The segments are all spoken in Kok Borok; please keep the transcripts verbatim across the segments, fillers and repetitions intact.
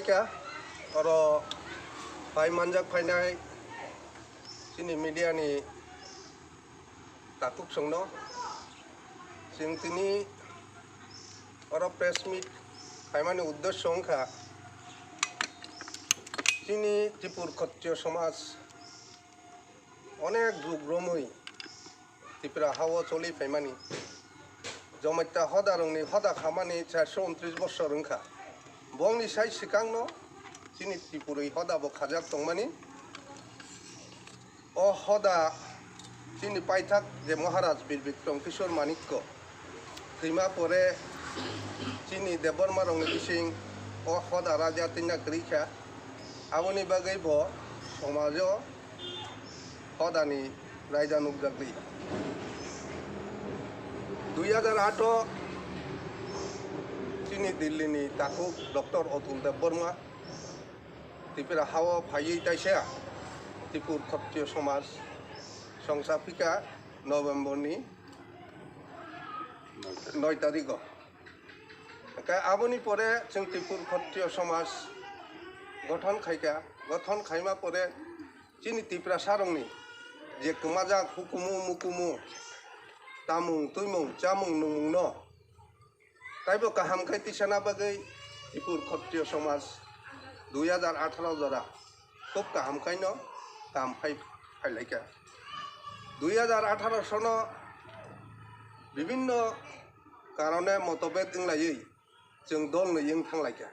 Kya, oro phai manjak phainai chini media ni takhuk songno, chwng tini oro press meet khaimani uddesyo wngkha chini Tripur Khattiyo Somaj onek jug romwi Tripura hao choli phaimani. Jomaita hoda rokni hoda khamani charso untris bosor wngkha. Bongni sai swkangno chini Tripuri hoda bo khajak tongmani. O hoda chini paithak je Maharaj Bir Bikram Kishore Manikko thwima pore chini Debbarma rokni bising o hoda raja twina kwrwi kha. Aboni bagwi bo somajo hodani raida nukjakdi. Dui hajar aat o chini Delhi ni takhuk Doctor Atul Debbarma Tripura hao phaiwi taisa Tripur Khattiyo Somaj songsa phika November ni noi tarikh o. Hwnkhe aboni pore chwng Tripur Khattiyo Somaj gothon khaikha, gothon khaima pore chini Tiprasa rokni je kwmajak hukumu mukumu, tamung twimung chamung nungmung no taibo kaham khai tisana bagwi Tripur Khattiyo Somaj dui hajar atharo jora khub kaham khaino kam khai phailaikha. Dui hajar atharo sono bibinno karone motobed wnglaiwi chwng dol nwi wng thanglaikha.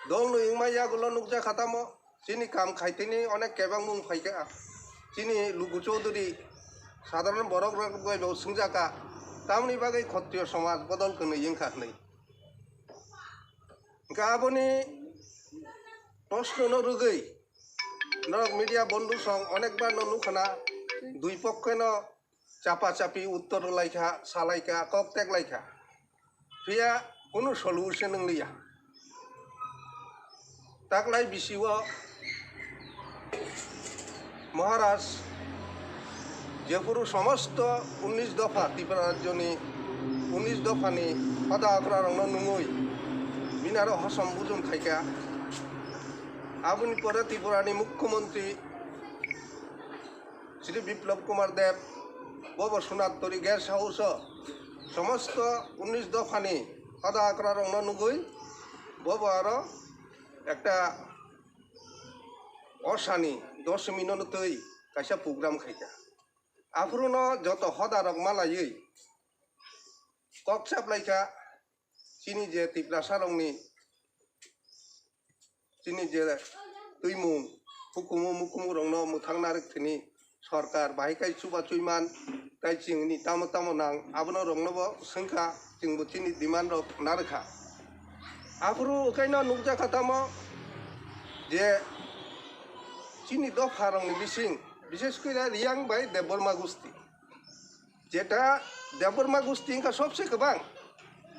Dol nwi wngma yagulo nukjakha tamo chini kam khaitini onek kebang mung phaikha. Chini lugu chaudhuri sadharon borok rok bai bo swngjaka tamni bagwi Khattiyo Somaj bodol kwnwi wngkha hwnwi. Hwnkhe aboni proshno no rwgwi norok media bondhu song onek bar no nukhana dui pokkheno chapa chapi uttor rwlaikha, salaikha, kok teklaikha. Phiya kunu solution wngliya. Taklai bisi o Maharaj jephuru somosto unnish dopha Tripura rajyoni unnish dophani hoda okra rokno nungwi bini aro hosom bujum khaikha. Aboni pore Tripurani Mukhyamantri Shri Biplab Kumar Deb, bobo Sunattori Guest House o somosto unnish dophani hoda okra rokno nugwi bobo aro ekta osani dosh minute twi kaisa program khaikha. Aphuru no joto hoda rok malaiwi kok chaplaikha chini je Tiprasa rokni chini je twimung hukumu mukumu rokno mwthang narwk thwini sorkar bahai khai chuba chuiman tai chini tamo tamo nang abono rokno bo swngkha chwngbo chini demand rok narwkha. Aphuru ukaino nukjakha tamo je chini dopha rokni bising bishesh kore Riyang bai Debbarma gusti. Jeta Debbarma gusti wngkha sobse kwbang.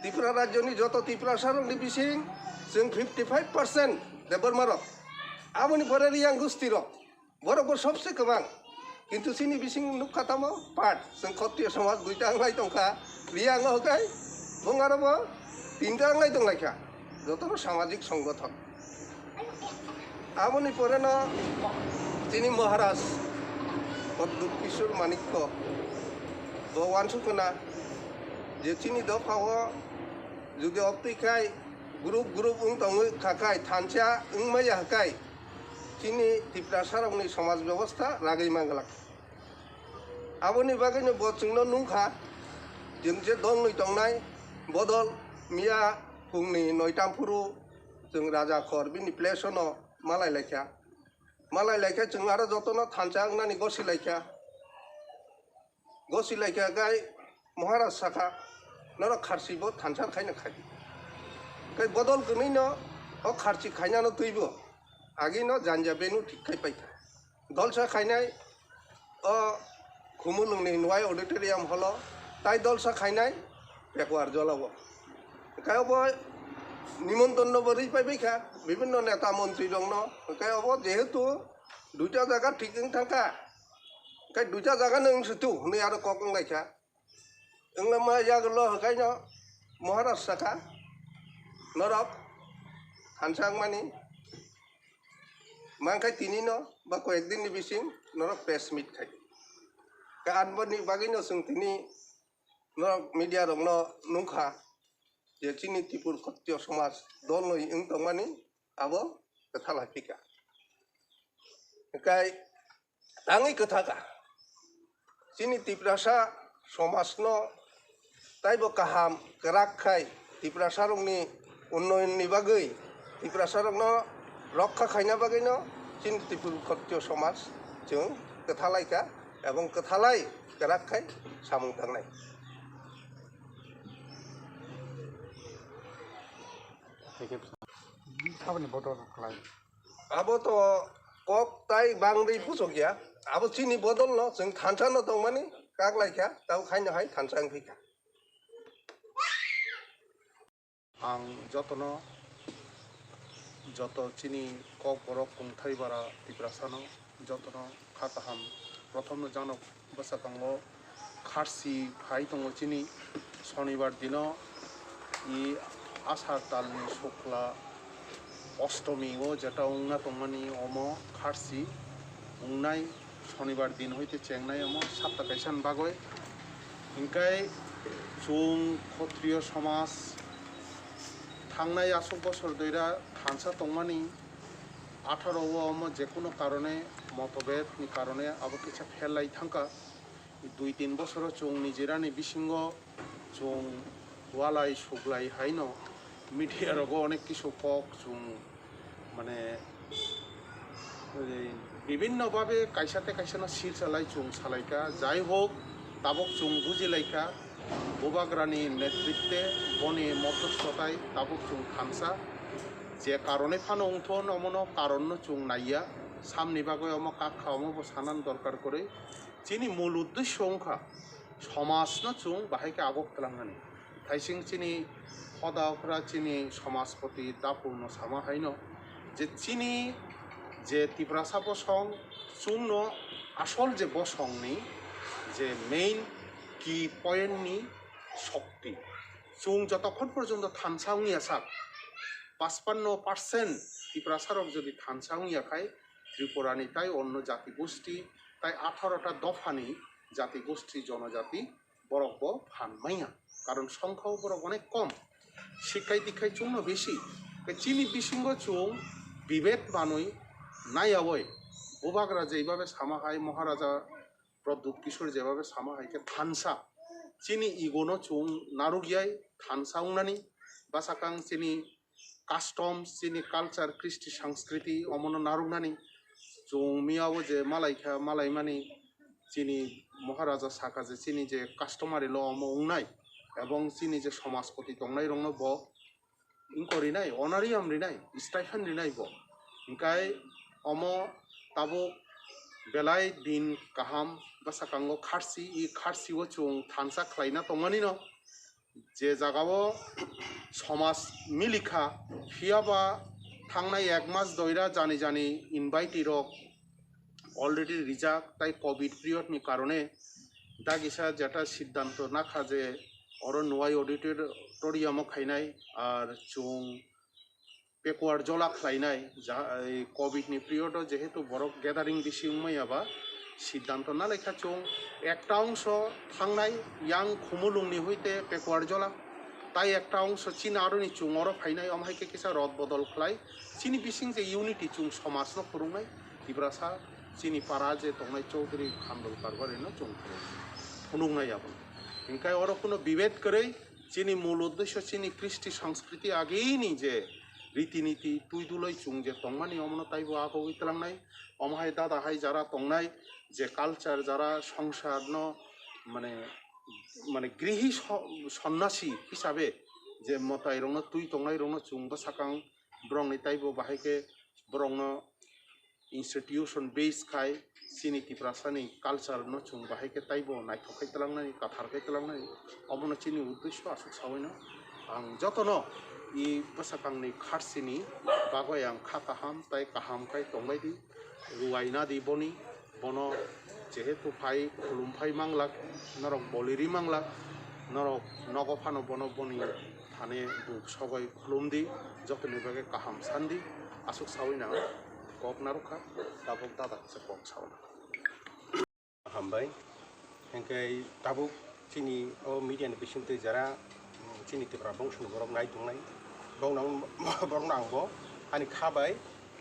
Tripura rajyoni joto Tiprasa rokni bising chwng fifty five percent Debbarma rok. Aboni pore Riyang gusti rok. Borok bo sobse kwbang. Kintu chini bising nukha tamo part. Chwng Khattiyo somaj duita wnglai tongkha. Riyang o hwkai bung aro bo tinta wnglai tonglaikha. Jotono samajik songothon. Aboni pore no chini Maharaj Pradyut Kishore Manikko bo uansukna je chini dopha o jodi obtwi khai group group wng tongwi kha khai thansa wngmaya hai khai chini Tiprasa rokni somaj bebostha ragwi manglak. Aboni bagwino bo chwngno nungkha, chwng je dol nwi tongnai bodol miya phungni noita phuru chwng Raja Khor bini place-o no malai laikha. Malai laikha chwng aro jotono thansa wngnani gosi laikha. Gosi laikha gai Maharaj sakha, "Norok kharchi bo thansa khaina khai di." Kai bodol kwnwi no o kharchi khaina no twibo. Agi no janja benu thik khai paikha. Dolsa khainai o Khumulwngni Nwai Auditorium holo, tai dolsa khainai Pekuar Jolao. Kai obo nimontron no bo rwi pai baikha, bibinno neta montri rokno. Kai obo jehetu duita jaga thik wng thangkha, kai duita jaga no wng sutu hwnwi aro kok wng laikha. Wngma yagulo hwkaino Maharaj sakha, "Norok thansa wngmani. Mankhai tini no ba koyek din ni bising norok press meet khai. Ka anboni bagwi no chwng tini norok media rok no nungkha je chini Tipur Khattiyo Somaj dol noi wng tongmani abo kwthalai phika. Kai tangwi kwthaka. Chini Tiprasa somajno taibo kaham kwrak khai Tiprasarokni unnayonni bagwi, Tiprasarokno rokha khaina bagwino chini Tipur Khattiyo somaj chwng kwthalaikha ebong kwthalai kwrak khai samung tangnai. Aboni bodol khlai. Abo to kok tai bangwi puchok ya. Abo chini bodol no chwng thansa no tongmani kak lai kha, tabo khaino hai thansa wng phi kha. Ang jotono, joto chini Kokborok kungthai bara Tiprasano jotono kha kaham. Prothomno janok bwskango kharsi phai tongo chini sonibar dino, i asar talni sukla ostomi o jeta wngna tongmani omo kharsi wngnai sonibar din hoite chengnai omo sapta kaisa ni bagwi. Hinkhe chwng Khatriyo somaj thangnai aswk bosor doira thansa tongmani atharo o omo jekunu karone motobed ni karone abo kisa pherlai thangkha. Dui tin bosoro chwng nijirani bisingo chwng walai suglai haino media rogo onek kisu kok chwng mane, eh, bibinno babe kaisa te kaisa no sil salai chwng salaikha. Jai hok, tabok chwng bujilaikha, Bubagrani netritwe boni modhosthotai tabok chwng thansa je karone phano wngthon omono karonno chwng naiya, samni bagwi omo kak kha omo bo sanan dorkar kwrwi. Chini mul uddesho wngkha somajno chwng bahai khe agok twlangnani. Thaising chini hoda ophra chini somajpoti Dapulno sama haino je chini je Tiprasa bosong chwngno asol je bosongni je main key point ni shokti chwng jotokhon porjonto thansa wngya sak pachpanno percent Tiprasarok jodi thansa wngya khai Tripurani tai onno jati gosti tai atharo ta dophani jati gosti jonojati borok bo phan manya, karon songkha o borok onek kom, sikhai dikhai chwngno bisi. Tei chini bisingo chwng bibed manwi naiyawi Bubagra jeibabe sama hai, Maharaja Pradyut Kishore jeibabe sama hai khe thansa chini ego no chwng narwk yai thansa wngnani bwsakang chini customs, chini culture, kristi sanskriti omono narwknani chwng miyao je malaikha, malaimani chini Maharaja sakha je chini je customary law omo wngnai ebong chini je somajpoti tongnai rokno bo wngko rinai, honorarium rinai, stipend rinai bo. Hinkhe omo tabuk belai din kaham bwskango kharsi, i kharsi o chwng thansa khlaina tongmani no. Je jagao somaj milikha, phiyaba thangnai ek mas doira jani jani invitee rok already rijak, tai covid period ni karone dagisa jeta siddhanto nakha je oro Nuwai auditorium o khainai, ar chwng Pekuar jola khlainai, ja-, ei covid ni period o jehetu borok gathering bisi wngmaya ba, siddhanto nalaikha chwng ekta ongso thangnai yang Khumulwng ni hoite Pekuar jola, tai ekta ongso chini aroni chwng oro phainai, omo hai khe kisa rod bodol khlai chini bising je unity chwng somaj no phwrwngnai, Tiprasa chini para je tongnai Chaudhary Khandal Karbari no chwng phwrwngnai abo. Hinkhe oro kuno bibed kwrwi chini mul uddesho chini kristi sanskriti agini je riti niti twi duloi chwng je tongmani omono taibo agogwi twlangnai. Omo hai dada hai jara tongnai je culture jara songsar no mane, mane grihi so-, sonnasi hisabe je mwtai rokno twi tongnai rokno chwng bwsakang borokni taibo bahai khe borokno institution base khai chini Tiprasani culture no chwng bahai khe taibo naithok khai twlangnani, kathar khai twlangnani, omono chini uddesho aswk sawi no ang jotono i bwsakangni kharsini bagwi ang kha kaham tai kaham khai tongbai di, ruwai na di boni, bono jehetu phai khulum phai manglak, norok boliri manglak, norok nogo phano bono boni Ani buk sogoi khulum di, joto ni bagwi kaham san di, aswk sawi nang kok narwk kha, tabuk dada se kok sawi nang. Hambai, hingke tabuk chini o media ni bising twi jara, mm, chini Tipra bongso ni borok nai tongnai, borok nang, borok no ang bo ani kha bai,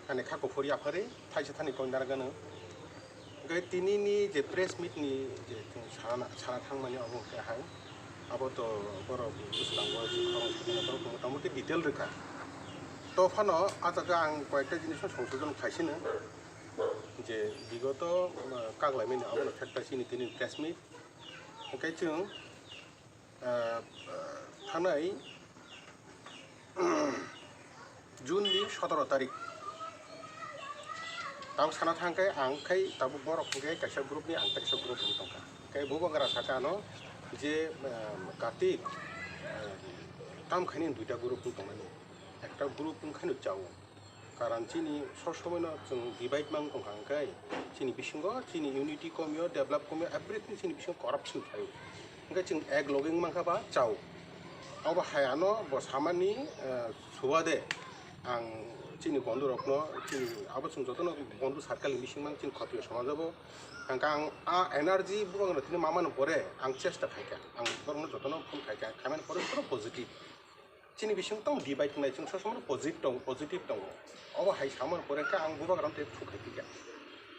ani kha kuphur yapharwi thaisa thani kok narwk gano. Hingke tini ni je press meet ni je chwng sana, sana thangmani obo hingke hai, abo to borok bwskango je khorang sujuna borok motamoti detail rwkha. To phano ah jaga ang koyekta jinis no songsodon khaisino je bigoto, ah, kaglaimani abono fact chini tini press meet. Hingke chwng, ah, ah, thanai June ni sotoro tarik. Tabuk sana thang khe ang khai tabuk borok hwnkhe kaisa group ni ang kaisa group ni tongkha. Khai bubagra saka ano je, em, Kartik, em, tam khaini duita group wng tongmani. Ekta group wng khaino chao. Karon chini sob somoi no chwng divide mang tongkha hwnkhe chini bisingo chini unity komio, develop komio, everything chini bisingo corruption thaio. Hingke chwng ek loge wng mankha ba chao. Obo hai ano bo samani, eh, suwade ang chini bondhu rokno, chini abo chwng jotono bondhu circle ni bising mang chini khotiyo somaj abo. Hingke ang a energy bubagra tini mamani pore ang chesta khaikha, ang borokno jotono phone khaikha, khaimani pore pura positive. Chini bising tong divide wngnai, chwng sob somoi positive tong, positive tongo. Obo hai samani pore khe ang bubagra tei through khai phikha.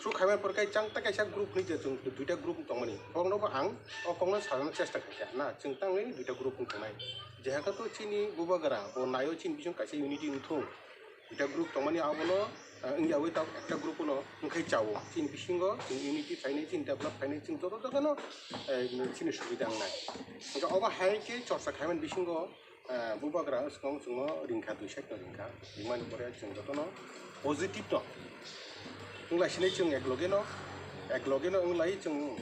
Through khaimani pore khe chang ta kaisa group ni je chwng duita group tongmani, borokno bo ang o kokno sajana chesta khaikha. Na, chwng tangwi duita group wng tongnai. Jehaka to chini bubagra bo naio chini bising kaisa unity wng thung. Duita group tongmani abono, eh, wngya wi ta ekta group no wngkhai chao. Chini bisingo chwng unity khainai, chini develop khainai, chwng joto jagano, eh, chini subida wngnai. Hingke obo hai khe chorcha khaimani bisingo eh, bubagra swkang chwngno ringkha, dui side no ringkha, ringmani pore chwng jotono positive no wnglaisini chwng ek loge no, ek loge no wnglaio chwng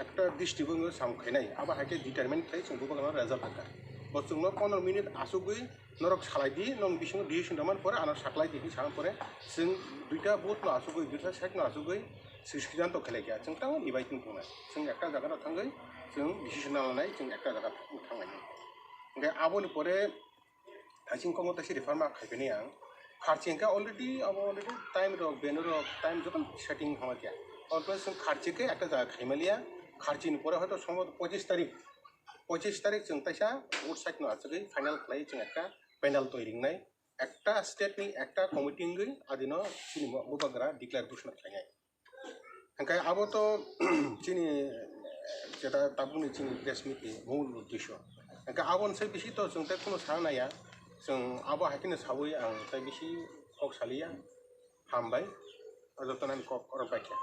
ekta district o wngwi sam khainai, abo hai khe determine khlai chwng bubagra no result rwkha. Bo chwngno pondro minute achugwi norok salai di, nong bisingo decision rwmani pore ano saklai di hinwi samani pore chwng duita booth no achugwi, duita side no achugwi chwng siddhanto khlai kha, chwng tamo divide wng tongnai, chwng ekta jaga no thangwi chwng decision na lanai, chwng ekta jaga thanglainai. Hingke aboni pore thaising kokno taisi refer ma khaiphinai ang. Kharchi hingke already abo already time rok, venue rok, time joto setting hama khe. Already chwng kharchi khe ekta jaga khaimaliya. Kharchi ni pore hoito sombhoboto pochis tarik, pochis tarik chwng taisa outside no achugwi final khlai chwng ekta panel twi ringnai. Ekta state ni ekta committee wngwi adino chini bubagra declare ghosna khlainai. Hingke abo to chini, eh, jeta tabukni chini press meet ni mul uddesho. Hingke aboni sai bisi to chwng tei kheno sa naiya. Chwng abo hai kheno saui ang tei bisi kok saliya. Hambai. O jotono ani kok oro baikha.